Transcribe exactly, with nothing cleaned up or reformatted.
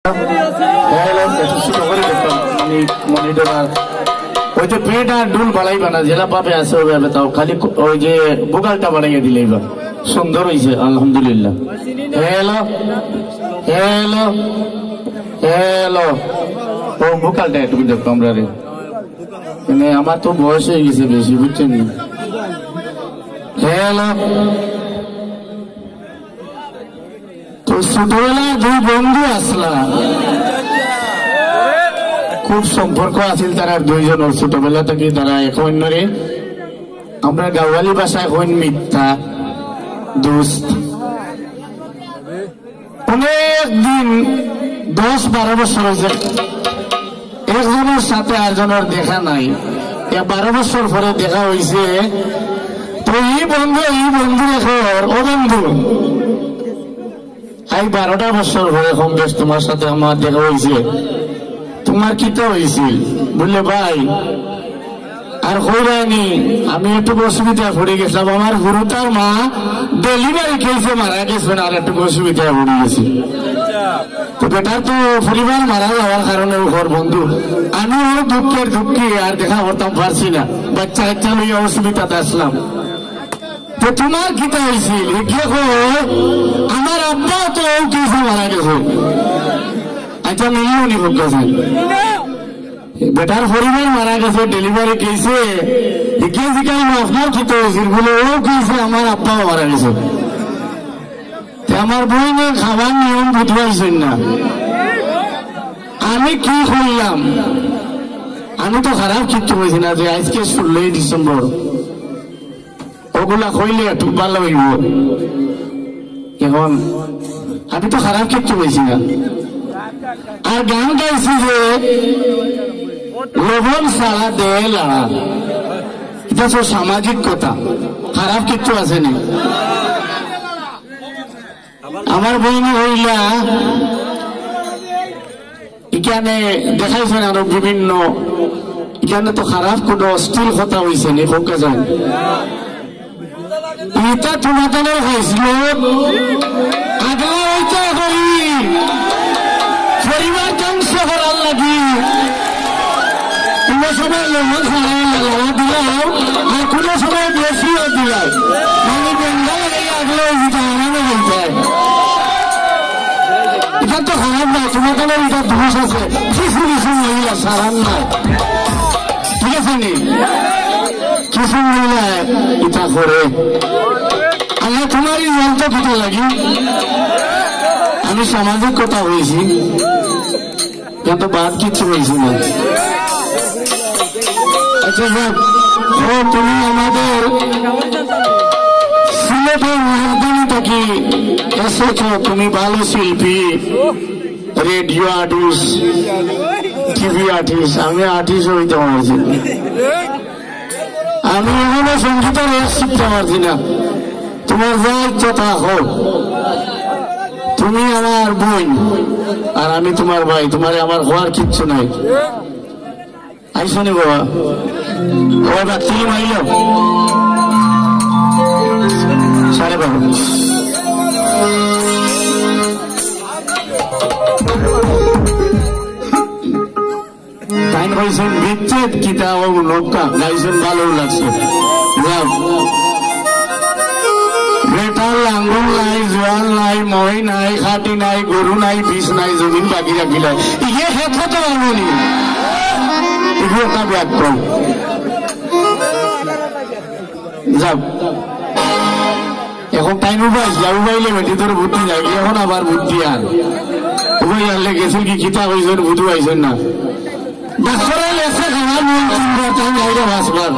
হ্যালো, একটু ছোট করে দেখতাম, আমি মনিটর আর ওই যে পেট আর ডুল বাড়াইবা না, যেলা ভাবে আছে ওইভাবে তাও, খালি ক-, ওই যে ভোকালটা বাড়াইয়া দিলেই বা। সুন্দর হইছে, আলহামদুলিল্লাহ। Hello, hello, hello. ও ভোকালটা একটু দেখো আমরা রে। মানে আমার তো বয়স হয়ে গেছে বেশি, বুঝছেন নি? হ্যালো। তো ছোটবেলায় দুই বন্ধু আসলা, খুব সম্পর্ক আছিল তারা দুইজনের, ছোটবেলা থেকে তারা এখন ধরে আমরা গাওয়ালি ভাষায় কইন মিথ্যা দোস্ত। অনেক দিন, দশ বারো বছর হয়েছে, একজনের সাথে আরজনের দেখা নাই। এ বারো বছর পরে দেখা হইছে, তো এই বন্ধু, এই বন্ধু এখন, ও বন্ধু, এই বারোটা বছর পরে কম বেশ তোমার সাথে আমার দেখা হইছে, তোমার কিতা হইছিল? বললে, ভাই, আর কইরানি, আমি একটু অসুবিধায় পড়ে গেছিলাম। আমার হুরুতার মা ডেলিভারি কেসে মারা গেছেন, আর একটু অসুবিধায় পড়ে গেছি। তো বেটার তো পরিবার মারা যাওয়ার কারণে ও ঘর বন্ধু, আমি ওর দুঃখের দুঃখী, আর দেখা করতাম পারছি না, বাচ্চা কাচ্চা লইয়া অসুবিধাতে আসলাম। তো তোমার কিতা হয়েছিল? এগিয়ে কো, আমার আব্বা তো ও কেসে মারা গেছে। আচ্ছা, মিলিয়নি হোক গেছে। বেটার পরিবার মারা গেছে, ডেলিভারি কেসে। একে জিজ্ঞাসা, "আপনার কিতা হয়েছিল?" বলে, "ও কেসে আমার আব্বাও মারা গেছে।" তে আমার বইনে খাবার নিয়ম বুঝবাইছেন না। আমি কি করলাম? আমি তো খারাপ কিচ্ছু কইছি না যে আজকে ষোলোই ডিসেম্বর। ওগুলা কইলে একটু ভালো হইব। এখন আমি তো খারাপ কিচ্ছু কইছি না। আর গান গাইছি যে লবণ ছাড়া দে লাড়া, এটা তো সামাজিক কথা, খারাপ কিচ্ছু আছে নি। আমার বইনে হইলা এখানে দেখাইছেন আরো বিভিন্ন, এখানে তো খারাপ কোনো অশ্লীল কথা হইছে নি, হোক যায়। ইটা তোমাদের হয়েছিল, আগলা হইতে করি, পরিবার ধ্বংস করার লাগি। কোনো সময় লবণ ছাড়াই লালা দিলাও, আর কোনো সময় বেশিও দিলাও। মানে বেঙ্গল হয়ে আগলা হয়ে যেতে আরামে বলতে হয়। এটা তো খারাপ না, তোমাদের এটা দোষ আছে। কিছু কিছু মহিলা সারান না, ঠিক আছে নি? কিছু মহিলা এটা করে। আল্লাহ তোমার এই জলটা কোথা লাগি? আমি সামাজিক কথা হয়েছি, কিন্তু বাদ কিছু হয়েছে না। আচ্ছা যাক, ও তুমি আমাদের সিলেটের রাজধানী থাকি এসেছো, তুমি ভালো শিল্পী, রেডিও আর্টিস্ট, টিভি আর্টিস্ট, আমি আর্টিস্ট হইতে পারছি না। আমি এখনো সঙ্গীতের রস শিখতে পারছি না। তোমার যা ইচ্ছা তা হোক, তুমি আমার বোন আর আমি তোমার ভাই, তোমারে আমার হওয়ার কিচ্ছু নাই। আইসো নি বাবা, ও বাবা, তুমি আইলো সাড়ে বারো। তাইন কইছেন, "বিচ্ছেদ কিতা ও নৌকা?" গাইছেন, ভালো লাগছে। যাও। বেটার লাঙ্গল নাই, জোয়াল নাই, মই নাই, খাটি নাই, গরু নাই, বিষ নাই, জমিন বাকি রাখিলাই। ইয়ে খেত কত পারবো নি? ইয়ে একটা ব্যাগ কম। যাও। এখন তাইন উবাইছলা, উবাইলে বেটি তোর বুদ্ধি যায়গি, এখন আবার বুদ্ধি আর। উবাই আনলে গেছিল কি কিতা কইছইন, বুদ্ধি পাইছইন না। ডাক্তারে লেখছে খাওয়া নিয়ম তিনবার, তাইন খাইলে পাঁচবার।